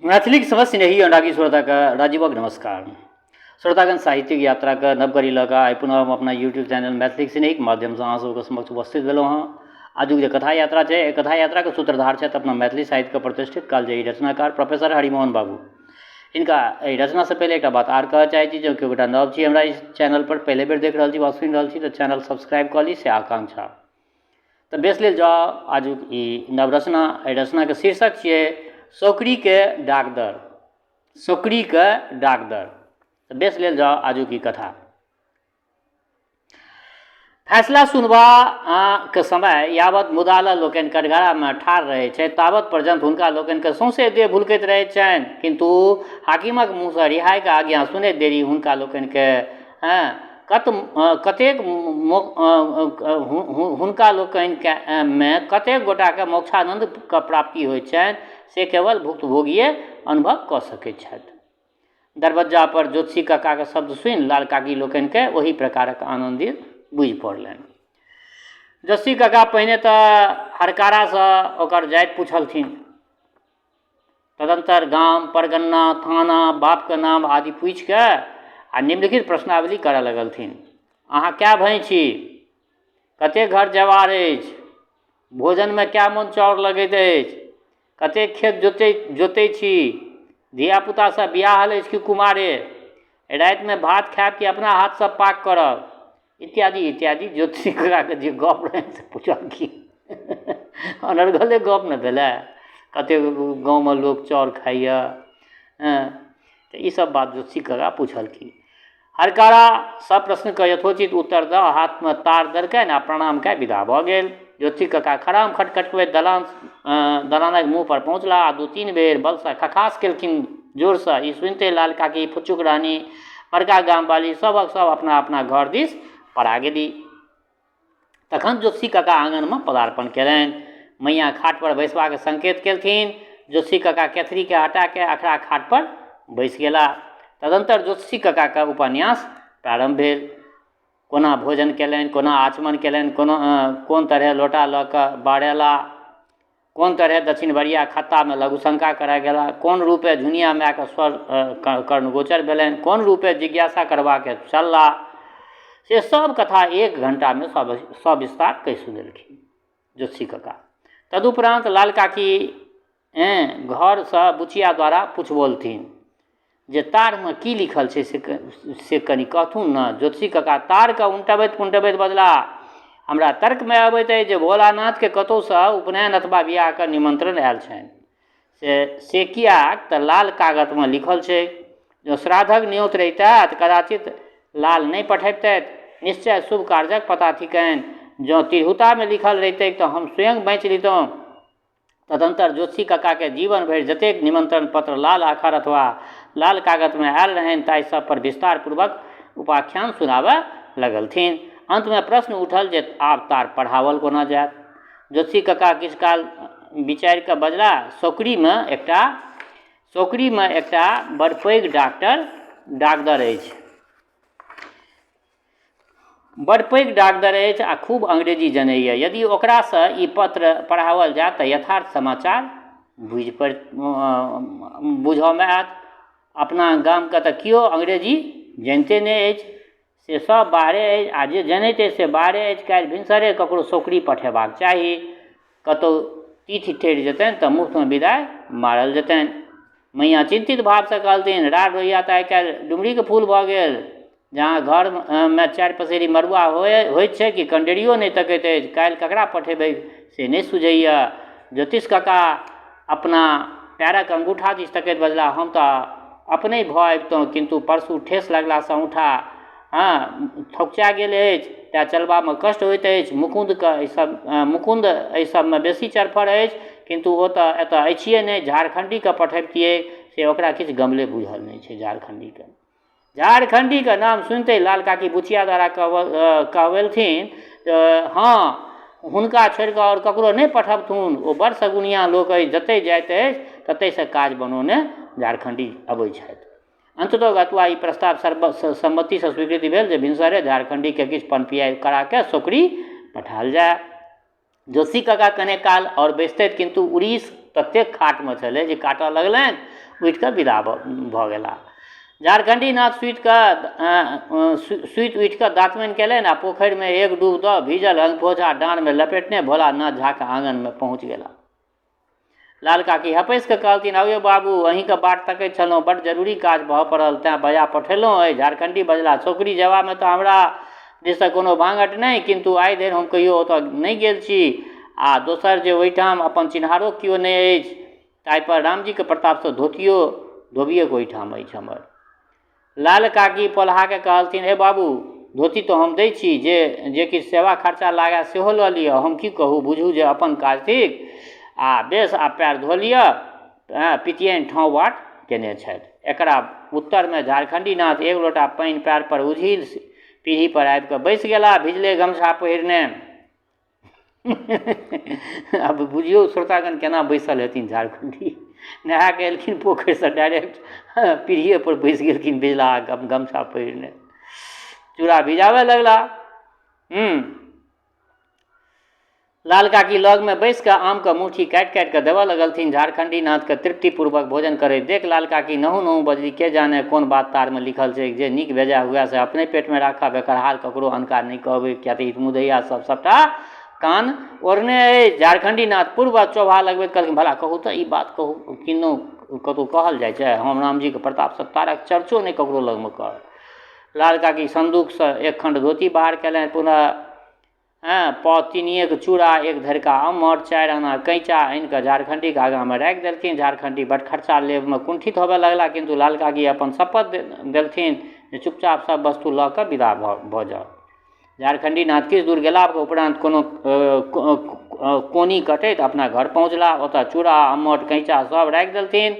मैथिलीक समस्त स्नेही अनुरागी श्रोताके राजीवक नमस्कार। श्रोतागण, साहित्यिक यात्राके नव कड़ी लऽ कऽ आइ पुनः हम अपना यूट्यूब चैनल मैथिलीक स्नेहीक माध्यमसँ अहाँ सबके समक्ष उपस्थित भेलहुँ हँ। आजुक जे कथा यात्रा छै, एहि कथा यात्राके सूत्रधार छथि अपना मैथिली साहित्यके प्रतिष्ठित कालजयी रचनाकार प्रोफेसर हरिमोहन बाबू। हिनका एहि रचनासँ पहिले एकटा बात आर कहऽ चाहै छी, जँ केओ गोटा नव छी हमरा इस चैनलपर पहिले बेर देख रहल छी वा सुनि रहल छी तऽ चैनल सब्सक्राइब कऽ ली से आकांक्षा। तऽ बेस लेल जाउ आजुक ई नव रचना। एहि रचनाके शीर्षक छियै सौकरीके डाकदर। सौकरीके डाकदर। तऽ बेस लेल जाउ आजुक ई कथा। फैसला सुनबा के समय यावत मुदालह लोकनि कटघरामे ठाढ़ रहै छथि तावत पर्यन्त हुनका लोकनिके सौंसे देह भुलकैत रहैत छनि, किन्तु हाकिमक मुँहसँ रिहाइके आज्ञा सुनैत देरी हुनका लोकनिके कत कतेक हुनका लोकनिके मे कतेक गोटाके मोक्षानन्दके प्राप्ति होइत छनि से केवल भुक्तभोगिए अनुभव कऽ सकैत छथि। दरबज्जा पर ज्योतिषी कक्काक शब्द सुनि लाल काकी लोकनिकेँ ओही प्रकारक आनन्दित बुझि पड़लनि। ज्योतिषी कक्का पहिने तऽ हरकारासँ ओकर जाति पुछलथिन। तदन्तर गाम, परगन्ना, थाना, बापके नाम आदि पूछि कऽ आ निम्नलिखित प्रश्नावली करऽ लगलथिन। अहाँ कए भाइ छी? कतेक घर जवार अछि? भोजनमे कए मन चाउर लगैत अछि? कतेक खेत जोतै जोतै छी? धियापुता सब बियाहल अछि कि कुमारे? रातिमे भात खायब कि अपना हाथसँ पाक करब? इत्यादि इत्यादि ज्योतिषी काकाके जे गप रहनि से पुछलखिन। अनर्गले गप ने भेलै। कतेक गाँवमे लोक चाउर खाइए, हँ, तऽ ईसब बात ज्योतिषी काका पुछलखिन। हरकारा सब प्रश्नके यथोचित उत्तर दऽ हाथमे तार देलकनि आ प्रणाम कए विदा भऽ गेल। ज्योतिषी काका खराम खटखटबैत दलान दलानक मुँहपर पहुँचला आ 2-3 बेर बलसँ खखास केलखिन जोरसँ। ई सुनिते लाल काकी, फुच्चुक रानी, बड़का गामवाली सभक सभ अपना अपना घर दिस पड़ा गेली। तखन ज्योतिषी काका आङनमे पदार्पण केलनि। मैयाँ खाटपर बैसबाक संकेत केलथिन। ज्योतिषी काका केथरीके हटा कऽ अखरा खाटपर बैसि गेला। तदन्तर ज्योतिषी काकाके उपन्यास प्रारम्भ भेल। कोना भोजन केलनि, कोना आचमन केलनि, कोना कोन तरहे लोटा लऽ कऽ बहरेला, कोन तरहे दक्षिणबरिया खत्तामे लघुशंका करय गेला, कोन रूपे झुनिया मायके स्वर कर्णगोचर भेलनि, कोन रूपे जिज्ञासा करबाक हेतु चलला, से सब कथा 1 घंटामे सविस्तार कहि सुनेलखिन ज्योतिषी कका। तदुपरान्त लाल काकी घरसँ बुचिया द्वारा पुछबौलथिन जे तारमे की लिखल छै से कनि कहथुन ने। ज्योतिषी कका तारके उनटबैत पुनटबैत बजला, हमरा तर्कमे अबैत अछि जे भोलानाथके कतहुसँ उपनयन अथवा बिआहके निमन्त्रण आयल छनि। से किएक तऽ लाल कागतमे लिखल छै। जँ श्राद्धक न्योत रहितै तऽ कदाचित लाल नहि पठबितथि। निश्चय शुभ कार्यक पता थिकनि। जँ तिरहुतामे लिखल रहितैक तऽ हम स्वयं बाँचि लितहुँ। तदन्तर ज्योतिषी कक्काके जीवन भरि जतेक निमन्त्रण पत्र लाल आखर अथवा लाल कागतमे आयल रहनि ताहि सभ पर विस्तारपूर्वक उपाख्यान सुनाबय लगलथिन। अन्तमे प्रश्न उठल जे आब तार पढ़ाओल कोना जायत? ज्योतिषी कक्का किछु काल विचारि कऽ बजला, सौकरीमे एकटा बड़ पैघ डाक्टर डाकदर अछि। बड़ पैघ डाकदर अछि आ खूब अंग्रेजी जनैए। यदि ओकरासँ ई पत्र पढ़ाओल जायत तऽ यथार्थ समाचार बुझि पड़ि बुझऽमे आयत। अपना गामके तऽ केओ अंग्रेजी जनिते नहि अछि, से सब बाहरे अछि आ जे जनैत अछि से बाहरे अछि। काल्हि भिनसरे ककरो सौकरी पठेबाक चाही। कतहु तिथि ठहरि जेतनि तऽ मुफ्तमे विदाइ मारल जेतनि। मैयाँ चिन्तित भावसँ कहलथिन, राड़ रोइया तऽ आइकाल्हि डुमरीके फूल भऽ गेल। जहाँ घरमे 4 पसेरी मड़ुआ होइत छै कि कंडेरियो नहि तकैत अछि। काल्हि ककरा पठेबै से नहि सुझैए। ज्योतिष कका अपना पैरक अंगूठा दिस तकैत बजलाह, हम तऽ अपनहि भऽ अबितहुँ, किन्तु परसू ठेस लगलासँ औंठा थकुचा गेल अछि, तेँ चलबामे कष्ट होइत अछि। मुकुन्दके एहि मुकुन्द एहि सबमे बेसी चरफर अछि, किन्तु ओ तऽ एतऽ अछिए नहि। झारखण्डीके पठबितियै से ओकरा किछु गमले बुझल नहि छै। झारखण्डीके झारखण्डीके नाम सुनिते लाल काकी बुचिया द्वारा कहबेलथिन, हँ, हुनका छोड़िकऽ आओर ककरो नहि पठबथुन। ओ बड़ सगुनिया लोक अछि। जतऽ जाइत अछि ततहिसँ काज बनौने झारखण्डी अबै छथि। अन्ततः गत्वा ई प्रस्ताव सर्वसम्मतिसँ स्वीकृति भेल जे भिनसरे झारखण्डीके किछु पनपियाइ कराके सौकरी पठायल जाय। जोशी काका कने काल आओर बैसतथि, किन्तु उड़ीस ततेक खाटमे छलै जे काटऽ लगलनि, उठि कऽ विदा भऽ गेलाह। झारखण्डी नाथ सुति उठि कऽ दातमनि केलनि आ पोखरिमे एक डूब दऽ भीजल अंगपोछा डाँड़मे लपेटने भोलानाथ झाके आङनमे पहुँच गेलाह। लाल काकी हपसि कऽ कहलथिन, आउ यौ बाबू, अहीँके बाट तकैत छलहुँ, बड्ड जरूरी काज भऽ पड़ल तेँ बजा पठेलहुँ अछि। झारखण्डी बजलाह, सौकरी जयबामे तऽ हमरा दिससँ कोनो भाँगठ नहि, किन्तु आइ धरि हम कहियो ओतऽ नहि गेल छी आ दोसर जे ओहिठाम अपन चिन्हारो केओ नहि अछि, ताहिपर रामजीके प्रतापसँ धोतियो धोबियेके ओहिठाम अछि हमर। लाल काकी पोल्हाके कहलथिन, हे बाबू, धोती तऽ हम दै छी, जे जे किछु सेवा खर्चा लागए सेहो लऽ लिअ। हम की कहू, बुझू जे अपन काज थिक। आ बेस, आब पएर धो लिअ। पितियाइन ठाँव बाट केने छथि। एकरा उत्तरमे झारखण्डी नाथ एक लोटा पानि पएर पर उझील पीढ़ी पर आबि कऽ बैसि गेलाह, भिजले गमछा पहिरने। आब बुझियौ श्रोतागण केना बैसल हेथिन झारखण्डी। नहा कऽ एलखिन पोखरिसँ, डायरेक्ट पीढ़िए पर बैस गेलखिन भिजलाहा गमछा पहिरने। चूड़ा भिजाबऽ लगला। लाल काकी लगमे बैस कऽ आमके मुट्ठी काटि काटि कऽ देबऽ लगलथिन। झारखण्डी नाथके तृप्तिपूर्वक भोजन करैत देख लाल काकी नहु नहु बजली, के जाने कोन बात तारमे लिखल छैक जे नीक बेजाय हुए से अपने पेटमे राखब, एकर हाल ककरो अनका नहि कहबै, किएक तऽ ई मुदैया सब सबटा कान ओढ़ने अछि। झारखण्डी नाथ पूर्व चोभा लगबैत कहलखिन, भला कहू तऽ ई बात कहू किन्नहु कतहु कहल जाइ छै? हम रामजीके प्रतापसँ तारक चर्चो नहि ककरो लगमे करब। लाल काकी सन्दूकसँ एक खण्ड धोती बाहर कयलनि, पुनः पाव तीनिएके चूड़ा, एक धरिका अम्मट, 4 आना कैँचा आनि कऽ झारखण्डीके आगाँमे राखि देलखिन। झारखण्डी बटखर्चा लेबमे कुण्ठित होबऽ लगला, किन्तु लाल काकी अपन शपथ देलथिन जे चुपचाप सब वस्तु लऽ कऽ विदा भऽ जाउ। झारखण्डी नाथ किछु दूर गेलाके उपरान्त कोनो कोनी कटैत अपना घर पहुँचला। ओतऽ चूड़ा, अम्मट, कैँचा सब राखि देलथिन।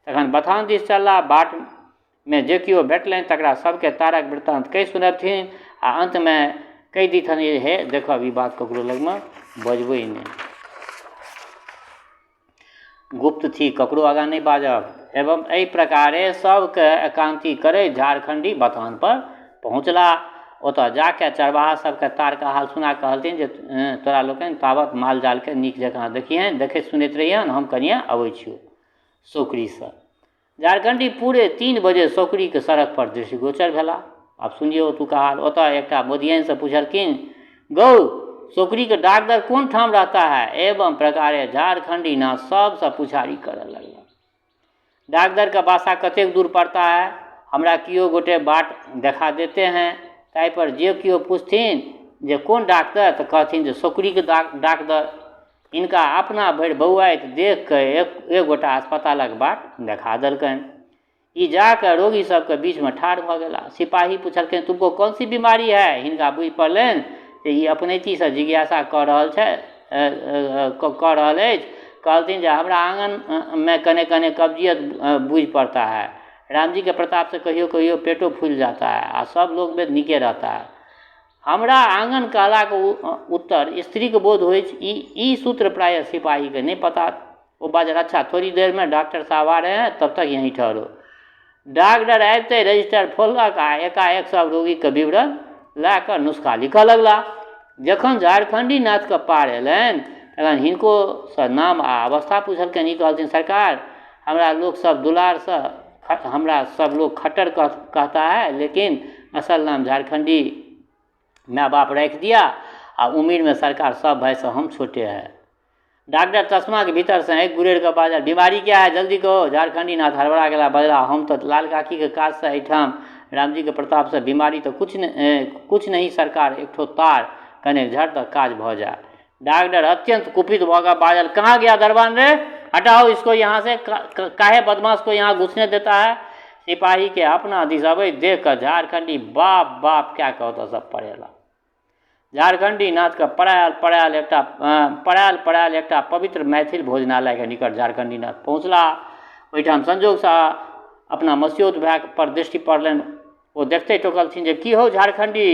तखन बथान दिस चलला। बाटमे जे केओ भेटलनि तकरा सबके तारक वृत्तान्त कहि सुनबथिन आ अन्तमे कहि दिथनि, हे देखब, ई बात ककरो लगमे बजबै नहि, गुप्त थी, ककरो आगाँ नहि बाजब। एवं एहि प्रकारे सबके एकान्ती करैत झारखण्डी बथान पर पहुँचला। ओतऽ जाके चरवाहा सबके तारके हाल सुना कहलथिन जे तोरा लोकनि ताबत माल जालके नीक जकाँ देखिहनि, देखैत सुनैत रहिहनि, हम कनिए अबै छियौ सौकरीसँ। झारखण्डी पूरे 3 बजे सौकरीके सड़क पर दृष्टिगोचर भेला। आब सुनियौ ओतुका हाल। ओतऽ एकटा मोदियाइनसँ पुछलखिन, गौ, सौकरीके डाकदर कोन ठाम रहता है? एवं प्रकारे झारखण्डी नाथ सबसँ पुछारी करऽ लगला। डाकदरके बासा कतेक दूर पड़ता है? हमरा केओ गोटे बाट देखा देते हैं। ताहिपर जे केओ पुछथिन जे कोन डाकदर, तऽ कहथिन जे सौकरीके डाकदर। हिनका अपना भरि बौआइत देख कऽ एक गोटा अस्पतालक बाट देखा देलकनि। ई जा कऽ रोगी सबके बीचमे ठाढ़ भऽ गेला। सिपाही पुछलखिन, तुमको कौन सी बीमारी है? हिनका बुझि पड़लनि जे ई अपनैतीसँ जिज्ञासा कऽ रहल छै, कऽ रहल अछि। कहलथिन जे हमरा आङनमे कने कने कब्जियत बुझि पड़ता है। रामजीके प्रतापसँ कहियो कहियो पेटो फूलि जाता है आ सब लोग नीके रहता है। हमरा आङन कहलाक उत्तर स्त्रीके बोध होइछ। ई सूत्र प्रायः सिपाहीके नहि पता। ओ बाजल, अच्छा थोड़ी देर में डॉक्टर साहब आ रहे हैं, तब तक यहीं ठहरो। डॉक्टर आबिते रजिस्टर फोललक आ एकाएक सब रोगीके विवरण लए कऽ नुस्खा लिखऽ लगला। जखन झारखण्डी नाथके पार एलनि तखन हिनकोसँ नाम आ अवस्था पुछलकनि। ई कहलथिन, सरकार, हमरा लोक सब दुलारसँ हमरा सब लोग खट्टर कहता है, लेकिन असल नाम झारखण्डी माय बाप राखि दिया आ उमिरमे सरकार सब भाइसँ हम छोटे है। डॉक्टर चश्माके भीतरसँ आँखि गुरेर कऽ बाजल, बीमारी क्या है, जल्दी कहो। झारखण्डी नाथ हड़बड़ा गेला, बजला, हम तऽ लाल काकीके काजसँ एहिठाम रामजीके प्रतापसँ बीमारी तऽ कुछ नहीं सरकार, एकठो तार कने झट तऽ काज भऽ जाए। डॉक्टर अत्यंत कुपित भऽ कऽ बाजल, कहाँ गया दरबान रे, हटाओ इसको यहाँ से, काहे बदमाश को यहाँ घुसने देता है। सिपाहीके अपना दिस अबैत देख कऽ झारखण्डी बाप बाप कए कऽ ओतऽसँ पड़ेला। झारखण्डी नाथके पड़ायल पड़ायल एकटा पड़ायल पड़ायल एकटा पवित्र मैथिल भोजनालयके निकट झारखण्डी नाथ पहुँचला। ओहिठाम संजोगसँ अपना मसियौत भाय पर दृष्टि पड़लनि। ओ देखते टोकलथिन जे की हौ झारखण्डी,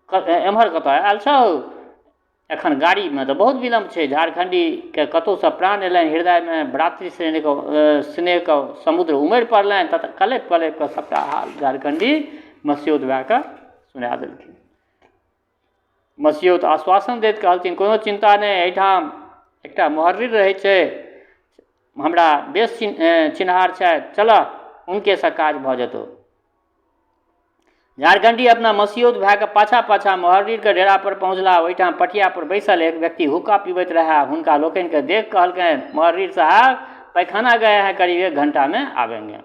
एम्हर कतऽ आयल छौ? एखन गाड़ीमे तऽ बहुत विलम्ब छै। झारखण्डीके कतहुसँ प्राण एलनि, हृदयमे भ्रातृ स्नेहके समुद्र उमड़ि पड़लनि। तत कलपि कलपि कऽ सबटा हाल झारखण्डी मसियौत भायके सुना देलखिन। मसियौत आश्वासन दैत कहलथिन, कोनो चिन्ता नहि, एहिठाम एकटा मोहर्रिर रहै छै, हमरा बेस चिन्हार छथि, चलह हुनकेसँ काज भऽ जेतौ। झारखण्डी अपना मसियौत भायके पाछाँ पाछाँ मोहर्रिरके डेरापर पहुँचलाह। ओहिठाम पटियापर बैसल एक व्यक्ति हुक्का पीबैत रहए। हुनका लोकनिकेँ देखि कहलकनि, मोहर्रिर साहब पैखाना गए हैं, करीब एक घंटामे आबेंगे।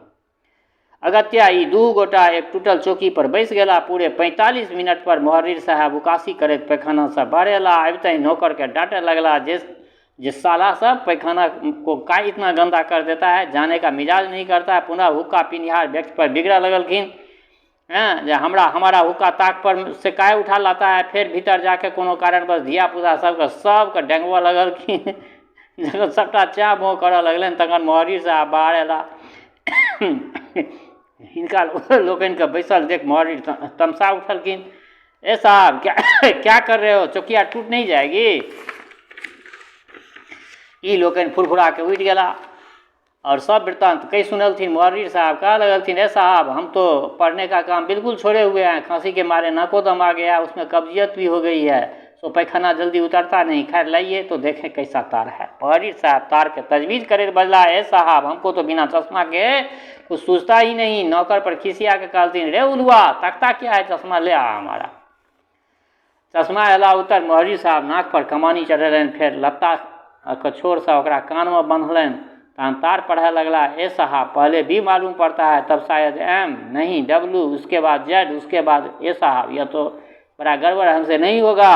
अगत्या ई दुहू गोटा एक टूटल चौकी पर बैस गेला। पूरे 45 मिनट पर मोहर्रिर साहेब उकासी करैत पैखानासँ बहरेला। अबितहि नौकरकेँ डाँटय लगला जे जे साला सब पैखाना को का इतना गंदा कर देता है, जाने का मिजाज नहीं करता है। पुनः हुक्का पीनिहार व्यक्ति पर बिगड़ऽ लगलखिन हँ जे हमरा हमारा हुक्का ताक पर से काहे उठा लाता है। फेर भीतर जाके कोनो कारणवश धियापुता सबके सबके डेंगबऽ लगलखिन। जखन सबटा चाँ भोँ करऽ लगलनि तखन मोहर्रिर साहब बाहर अयला। हिनका लोकनिके बैसल देख मोहर्रिर तमसा उठलखिन, ए साहब क्या क्या कर रहे हो, चौकिया टूट नहीं जाएगी। ई लोकनि फुरफुराके उठि गेला और सब वृत्तांत कहि सुनलथिन। मोहर्रिर साहब कह लगलथिन, ए साहब हम तो पढ़ने का काम बिल्कुल छोड़े हुए हैं, खांसी के मारे नाको दम आ गया, उसमें कब्जियत भी हो गई है, सो पैखाना जल्दी उतरता नहीं, खैर लाइए तो देखें कैसा तार है। मोहर्रिर साहब तार के तजवीज करैत बजला, ए साहब हमको तो बिना चश्मा के कुछ सूझता ही नहीं। नौकर पर खिसिया के कहलथिन, रे उलुआ तकता क्या है, चश्मा ले आ हमारा। चश्मा अयला उत्तर मोहर्रिर साहब नाक पर कमानी चढ़ेलनि, फेर लत्ता के छोरसँ ओकरा कानमे बन्हलनि, तहन तार पढ़य लगला, ए साहब पहले बी मालूम पड़ता है, तब शायद एम नहीं डब्लू, उसके बाद जेड, उसके बाद ए साहब यह तो बड़ा गड़बड़ हमसे नहीं होगा।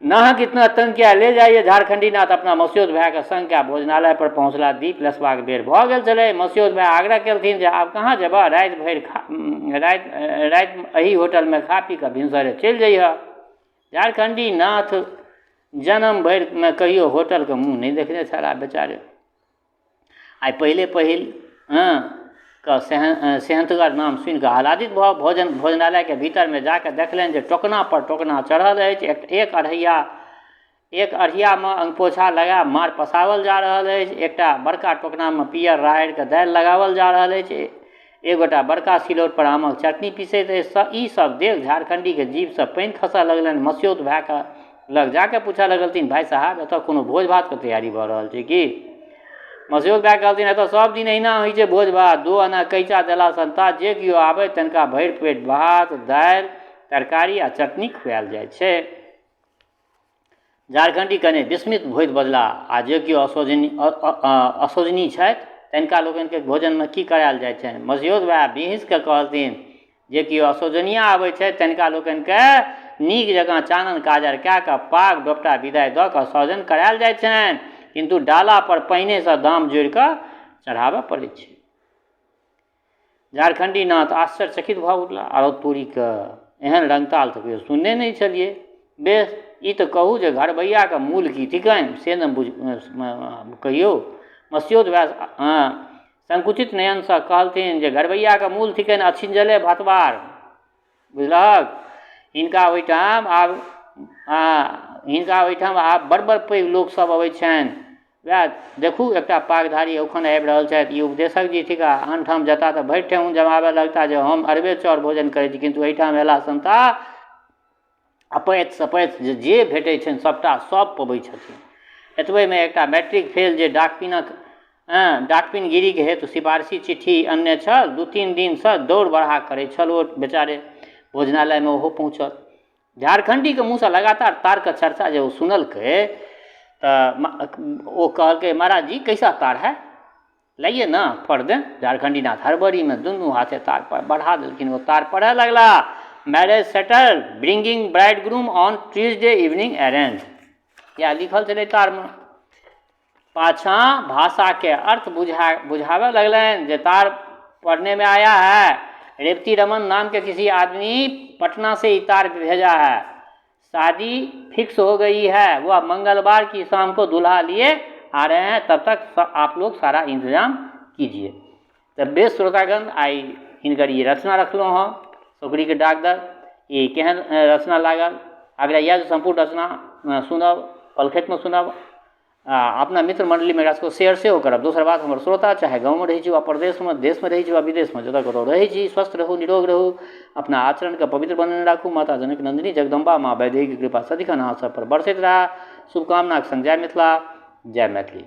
नाहक इतना तंग किया, ले जाइए। झारखंडी नाथ अपना मसियौत भाइके संग कए भोजनालय पर पहुँचला। दीप लेसबाक बेर भऽ गेल छलै। मसियौत भाइ आग्रह केलथिन जे आब कहाँ जेबह, राति भरि खा राति राति एही होटलमे खा पी कऽ भिनसरे चलि जइहऽ। झारखंडी नाथ जन्म भरिमे कहियो होटलके मुँह नहि देखने छलाह बेचारे। आइ पहिले पहिल हँ के सेहन्तगर नाम सुनिकऽ आह्लादित भऽ भोजनालयके भीतरमे जाकऽ देखलनि जे टोकना पर टोकना चढ़ल अछि। एक अढ़ैया एक अढ़ियामे अङ्गपोछा लगा माँड़ पसाओल जा रहल अछि। एकटा बड़का टोकनामे पीयर राहड़िके दालि लगाओल जा रहल अछि। एक गोटा बड़का सिलौट पर आमक चटनी पीसैत अछि। ई सब देख झारखण्डीके जीभसँ पानि खसऽ लगलनि। मसियौत भायके लग जाके पूछऽ लगलथिन, भाइ साहब एतऽ कोनो भोज भातके तैयारी भऽ रहल छै की? मसियौत भाय कहलथिन, एतऽ सब दिन एहिना होइ छै भोज भात। दू आना कैचा देला सन्ता जे केओ आबै तनिका भरि पेट भात दालि तरकारी आ चटनी खुआएल जाइ छै। झारखण्डी कने विस्मित होइत बजलाह, आ जे केओ असोजनी छथि तनिका लोकनिके भोजनमे की करायल जाइ छनि? मसियौत भाय बिहुँसिकऽ कहलथिन, जे केओ असोजनिया आबै छथि तनिका लोकनिके नीक जकाँ चानन काजर कए कऽ पाग डोपटा विदाइ दऽ कऽ सौजन करायल जाइ छनि, किन्तु डाला पर पहिनेसँ दाम जोड़ि कऽ चढ़ाबऽ पड़ै छै। झारखण्डी नाथ आश्चर्यचकित भऽ उठला, आरो तोरीके एहन रङ्गताल तऽ कहियो सुनने नहि छलियै। बेस, ई तऽ कहू जे घरबैयाके मूल की थिकनि से ने बुझ कहियौ। मसियौत भाय संकुचित नयनसँ कहलथिन जे घरबैयाके मूल थिकनि अछिञ्जले भतबार, बुझलहक। हिनका ओहिठाम आब हिनका ओहिठाम आब बड़ बड़ पैघ लोकसभ अबै छनि। वएह देखू एकटा पागधारी एखन आबि रहल छथि, ई उपदेशक जी थिकाह। आनठाम जेताह तऽ भरि ठेहुन जमाबय लगताह जे हम अरबे चाउर भोजन करै छी, किन्तु एहिठाम अयला सन्ता अपैत सपैत जे भेटै छनि सभटा सभ पबै छथिन। एतबेमे एकटा मैट्रिक फेल जे डाकपिनक डाकपिनगिरीके हेतु सिफारसी चिट्ठी अनने छल, 2-3 दिनसँ दौड़ बरहा करै छल ओ बेचारे भोजनालयमे ओहो पहुँचल। झारखण्डीके मुँहसँ लगातार तारके चर्चा जे ओ सुनलकै तऽ ओ कहलकै, महाराज जी कैसा तार है, लाइए ना पढ़ दें। झारखण्डी नाथ हड़बड़ीमे दुनू हाथे तार पर बढ़ा देलखिन। ओ तार पढ़य लगला, marriage settle, bringing bridegroom on Tuesday evening arrange. इएह लिखल छलै तारमे। पाछाँ भाषाके अर्थ बुझाबऽ लगलनि जे तार पढ़ने में आया है, रेवती रमन नाम के किसी आदमी पटना से ई तार भेजा है, शादी फिक्स हो गई है, वह मंगलवार की शाम को दूल्हा लिए आ रहे हैं, तब तक आप लोग सारा इंतजाम कीजिए। तऽ बेस श्रोतागण, आइ हिनकर ई रचना रखलहुँ हँ, सौकरीके डाकदर। ई केहन रचना लागल? आग्रह इएह जे सम्पूर्ण रचना सुनब, पलखतिमे सुनब आ अपना मित्र मण्डलीमे एकरा सबके शेयर सेहो करब। दोसर बात, हमर श्रोता चाहे गाँवमे रहै छी वा परदेशमे, देशमे रहै छी वा विदेशमे, जतऽ कतौ रहै छी, स्वस्थ रहू, निरोग रहू, अपना आचरणके पवित्र बनेने राखू। माता जनक नन्दिनी जगदम्बा माँ वैदेहीके कृपा सदिखन अहाँ सब पर बरसैत रहए। शुभकामनाके संग जय मिथिला, जय मैथिली।